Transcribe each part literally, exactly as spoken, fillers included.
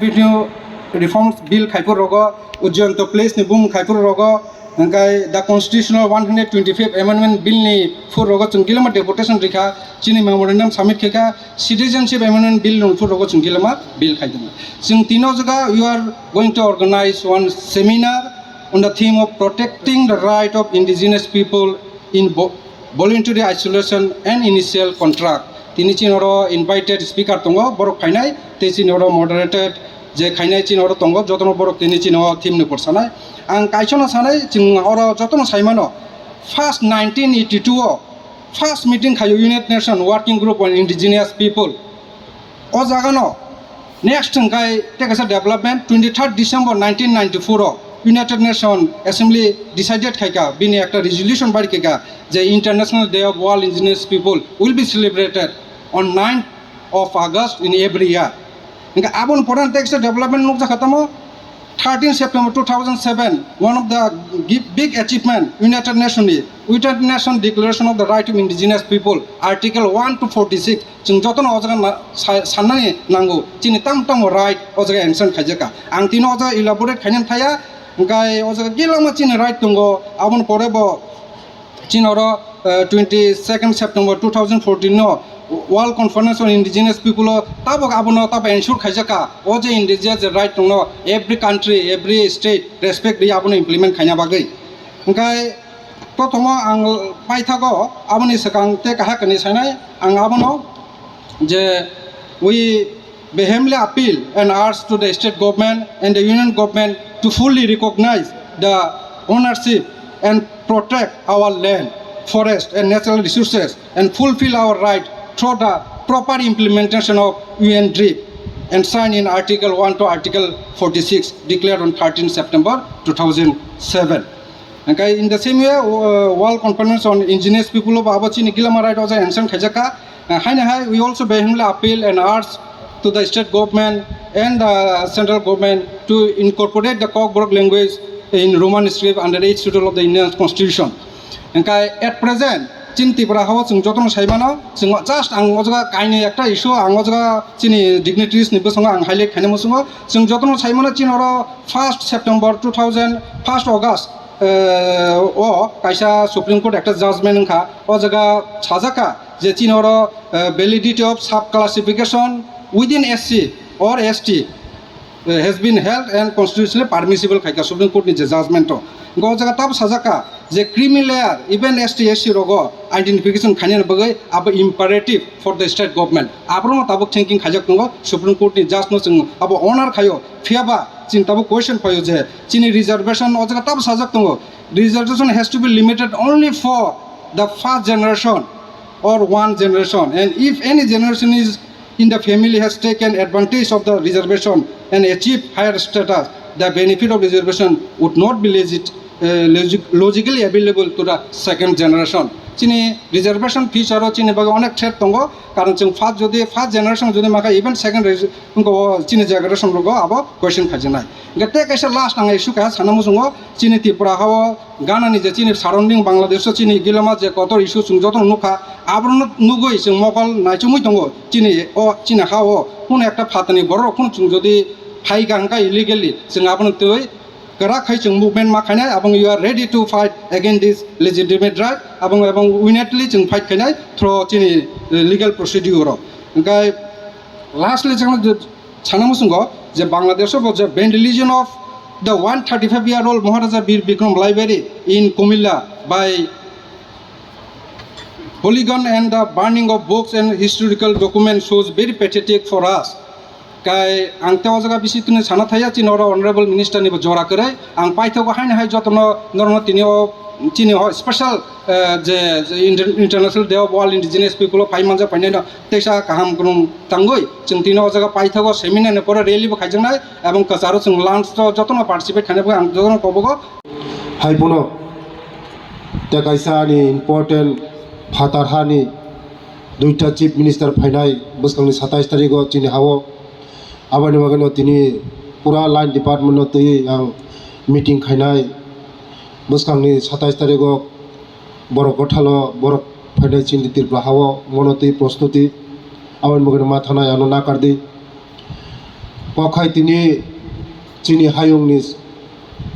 Revenue Reforms Bill khai phuru rogo, Ujjayanta Place ni bumung khai phuru rogo, hingkai the Constitutional one hundred twenty-fifth Amendment Bill ni phuru rogo chwng gilama deputation rikha, chini memorandum submit khaikha, Citizenship Amendment Bill nung phuru rogo chwng gilama bill khai tongo. Chwng tino jaga we are going to organize one seminar on the theme of protecting the right of indigenous people in vo-, voluntary isolation and initial contract. Tini chini oro invited speaker tongo, borok phainai, tei chini oro moderated je khainai chini oro tongo, jotono borok tini chini o theme ni upor sanai. Ang kaisono sanai, chwng oro jotono saimano, first nineteen eighty-two o first meeting khaio United Nation Working Group on Indigenous People. O jagano next hwnkhe tei kaisa development, twenty-third December nineteen ninety-four o United Nation Assembly decided khaikha, bini ekta resolution bari khaikha je International Day of All Indigenous People will be celebrated on ninth of August in every year. Hingke aboni pore tei kaisa development nukjakha tamo, thirteen September two thousand seven, one of the gi-, big achievement United Nation ni, United Nation Declaration of the Right of Indigenous People, Article one to forty-six, chwng jotono o jaga na-, sa-, sannani nango, chini tamo tamo right o jaga mention khaijakha. Ang tino o jaga elaborate khainani thaya, hingkai o jaga gilama chini right tongo, aboni pore bo chini oro, eh, twenty-second September two thousand fourteen no World Conference on Indigenous People o tabok abono tabo ensure khaijakha, o je indigenous right tongno every country, every state respect ri abono implement khaina bagwi. Hingkai prothoma ang paithago aboni swkang tei kaha kani sanai ang abono je we vehemently appeal and urge to the state government and the union government to fully recognize the ownership and protect our land, forest and natural resources and fulfill our right through the proper implementation of U N D R I P enshrined in Article one to Article forty-six declared on thirteen September two thousand seven. Hingke in the same way, uh, World Conference on Indigenous People of abo chini gilama right o jaga mention khaijakha. Uh, haino hai, we also vehemently appeal and urge to the state government and the central government to incorporate the Kokborok language in Roman script under eighth schedule of the Indian Constitution. Hingke at present, chini Tripura hao chwng jotono saimano, chwng just ang o jaga kainwi ekta issue, ang o jaga chini dignitaries ni bwskango ang highlight khaina muchungo, chwng jotono saimano chini oro first September two thousand, first August, eh, o kaisa Supreme Court ekta judgment wngkha, o jaga sajak kha je chini oro, eh, validity of sub classification within S C or S T, eh, has been held and constitutionally permissible khaikha Supreme Court ni je judgment o. Hingke o jaga tabuk sajak kha je creamy layer, even S T, S C rogo identification khainani bagwi abo imperative for the state government. Aborokno tabuk thinking khaijak tongo, Supreme Court ni judge no chwng abo honor khaio, phiyaba chini tabuk question phaio je chini reservation o jaga tabuk sajak tongo, reservation has to be limited only for the first generation or one generation, and if any generation is in the family has taken advantage of the reservation and achieved higher status, the benefit of reservation would not be legit-, uh, logic-, logically available to the second generation. Chini reservation feature o chini bagwi onek threat tongo, karon chwng first jodi first generation jodi maka, even second res-, wngkha o chini generation rogo abo question khaijaknai. Hingke tei kaisa last ang issue kaha sana muchungo, chini Tripura hao Ghana ni je chini surrounding Bangladesh o chini gilama je kotor issue chwng jotono nukha, abono nugwi chwng mokol naichomwi tongo. Chini o chini ha o kunu ekta phatani borok rok kunu chwng jodi phaikha hingkha illegally, chwng abono twi kwrak khai chwng movement ma khainai, abong you are ready to fight against this legitimate right, abong, abong unitedly chwng fight khainai through chini, eh, legal procedure rok. Hingkhe lastly chwng sana muchungo je Bangladesh o bo je vandalism of the one thirty-five year old Maharaja Bir Bikram Library in Kumilla by hooligan and the burning of books and historical documents shows very pathetic for us. Kai ang tei o jaga bisi tini sana thaya, chini oro honorable minister ni bo jora kwrwi. Ang paithago haino hai jotono norokno tini o chini o special, eh, je, je inter-, International Day of All Indigenous People o phai manjak phainai no teisa kaham kwrwng tangwi. Chwng tini o jaga paithago seminar ni pore rally bo khaijaknai, ebong kwcharo chwng lunch o jotono participate khainai bagwi ang jotono kobogo. Hai bono tei kaisa ani important phatar hani duita chief minister phainai bwskangni satais tarikgo chini hao. Aboni bagwino tini pura line department no twi ang meeting khainai. Bwskangni satais tarikgo borok kwthalo borok phainai chini Tripura hao, mono twi prostuti. Aboni bagwino ma thanai ano nakardi. Kokhai tini chini hayungni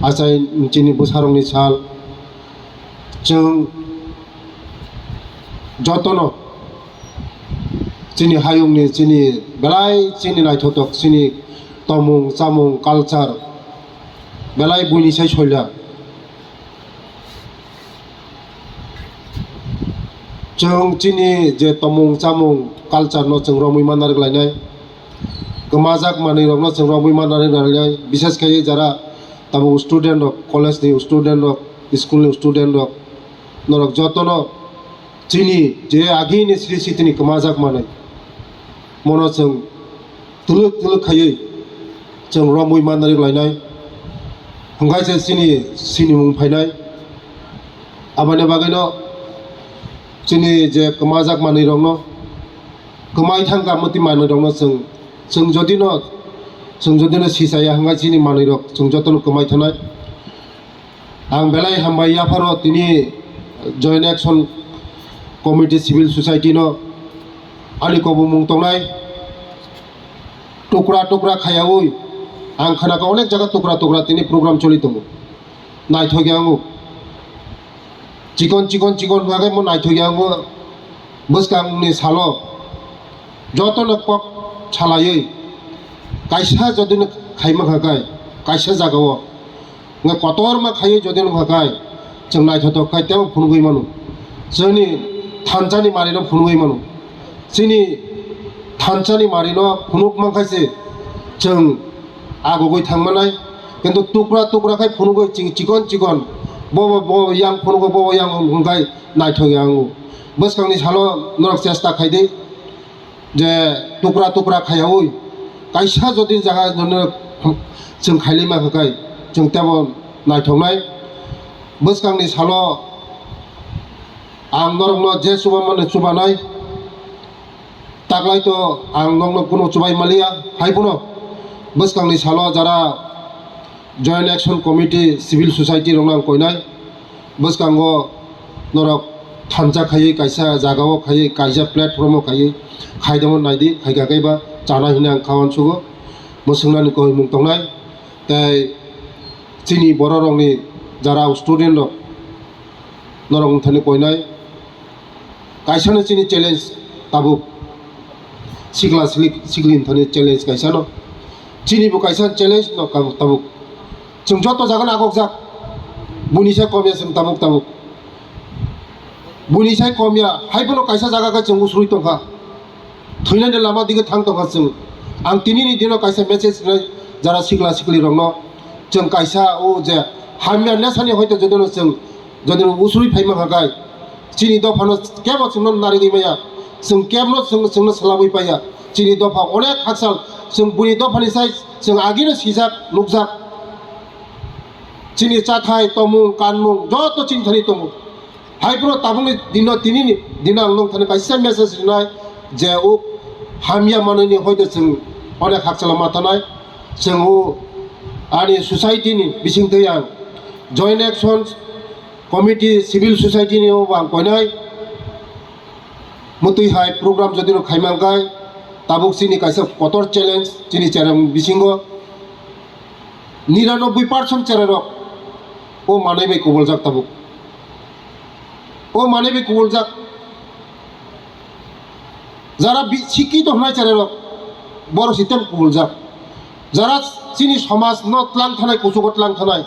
achai chini bwsarokni sal. Chwng jotono chini hayungni chini belai chini naithotok chini tomung chamung culture belai buini sai soila. Chwng chini je tomung chamung culture no chwng romwi manna rwglainai, kwmajak manwi rokno chwng romwi manna rwglainai, bises khe jara tabuk student rok, college ni student rok, school ni student rok, norok jotono chini je agini sri sitini kwmajak manwi mono chwng twlwk twlwk khaiwi chwng romwi manna rwglainai, hwnkhe se chini sinimung phainai. Aboni bagwino chini je kwmajak manwi rokno kwmai thangkha mwtwi manwi rokno chwng, chwng jodino, chwng jodino sichaya hwnkhe chini manwi rok chwng jotono kwmai thanai. Ang belai hambai yapharo tini Joint Action Committee Civil Society no ani kobomung tongnai tukra tukra khayaui ang khnakha onek jaga tukra tukra tini program choli tongo. Naithok ya wngo. Chikon chikon chikon hwnkhe mo naithok ya wngo. Bwskangni salo jotono kok salaiwi kaisa jodino khaima khakai kaisa jagao hwnkhe kotorma khaiwi jodino khakai chwng naithotok khai tebo phunugwi mano. Chwngni thansani marino phunugwi mano. Chini thansani marino phunuk mankhaise chwng agogwi thangmanai. Kintu tukra tukra khai phunugwi ching chikon chikon bobo bo yang phunugo bobo yang hwnkhai naithok ya wngo. Bwskangni salo norok chesta khaidi je tukra tukra khayaui kaisa jodi jaga nono chwng khailima hwnkhe chwng tebo naithoknai. Bwskangni salo ang norokno je chubamani chubanai, taklai to ang nokno kuno chubai maliya, hai phano bwskangni salo jara Joint Action Committee, Civil Society rokno ang koinai. Bwskango norok thansa khaiwi kaisa jagao khaiwi kaisa platform o khaiwi khaidemo naidi, khaikha khe ba chana hinwi ang kha uansugo. Mwswngnani koimung tongnai. Tei chini bororokni jara student rok norok wngthani koinai. Kaisano chini challenge tabuk sikla sikli, sikli wngthani challenge kaisano. Chini bo kaisa challenge no tabuk, tabuk. Chwng joto jagano agokjak. Buini sai komya chwng tabuk, tabuk. Buini sai komya, hai bono kaisa jaga khe chwng usrui tongkha. Thwinani lama dige thang tongkha chwng. Ang tinini dino kaisa message rinai jara sikla sikli rokno. Chwng kaisa o je hamya nesani hoito jotono chwng jotono usrui phaima khakai. Chini dophano kebo chwngno narigwi maya. Chwng kebno chwng, chwngno swlabwi paiya. Chini dopha onek hakchal chwng buini dophani sai chwng agino sijak nukjak. Chini chathai, tomung, kanmung joto chini thani tongo. Hai phano tabukni dino, tinini dino ang nung thani kaisa message rinai je o hamya manwini hoito chwng onek hakchalo ma thanai. Chwng o ani society ni bisingtwi ang Joint Action Committee, Civil Society ni o ang koinai. Mwtwi hai program jodi no khaimang kai tabuk chini kaisa kotor challenge chini cherem bisingo. Niranobboi percent chererok o manwi bai kubuljak tabuk. O manwi bai kubuljak. Jara bi-, sikki tongmai chererok borok si tebo kubuljak. Jara chini somaj no tlang thanai, kuchugo tlang thanai,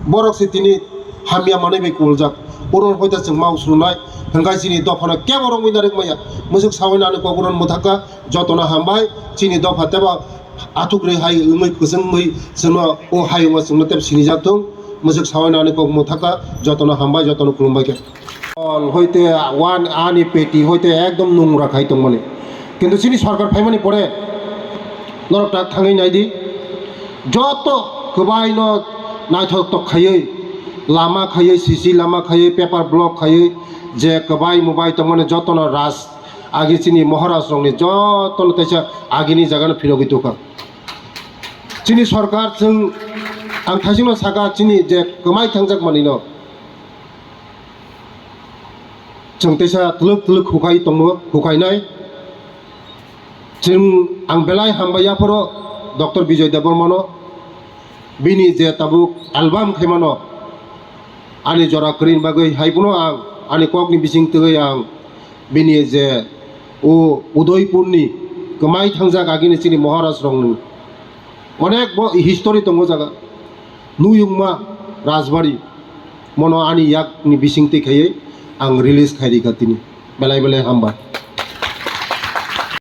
borok si tini hamya manwi bai kubuljak. Oro hoita chwng ma usrunai, hwnkhe chini dophano kebo romwi narwk maya. Mwswk sawi nani kok oro mwthakha, jotono hambai, chini dopha tebo athuk rwi hai wngwi kwchwng wngwi chwngno o hayungo chwngno tep sinijak thung. Mwswk sawi nani kok mwthakha, jotono hambai, jotono khulumbai khe. Hol hoite wan ani peti hoite ekdom nungra khai tongmani. Kintu chini sorkar phaimani pore norok tak thangwi naidi. Joto kwbai no naithok tok khaiwi, lama khaiwi, C C lama khaiwi, paper block khaiwi, je kwbai mubai tongmani jotono raj agi chini Maharaj rokni jotono teisa agini jagano phirogwi tukha. Chini sorkar chwng ang thaisingno saka chini je kwmai thangjak manwino chwng teisa twlwk twlwk hukai tongo, hukainai. Chwng ang belai hambai yaphoro Doctor Bijoy Debbarmano bini je tabuk album khaimano ani jora kwrwini bagwi haiphano ang ani kokni bising twiwi ang bini je o Udaipurni kwmai thangjak agini chini Maharaj rokni onek bo history tongo jaga nuyungma Rajbari mono ani yakni bising twi khaiwi ang release khairikha tini belai belai hambai.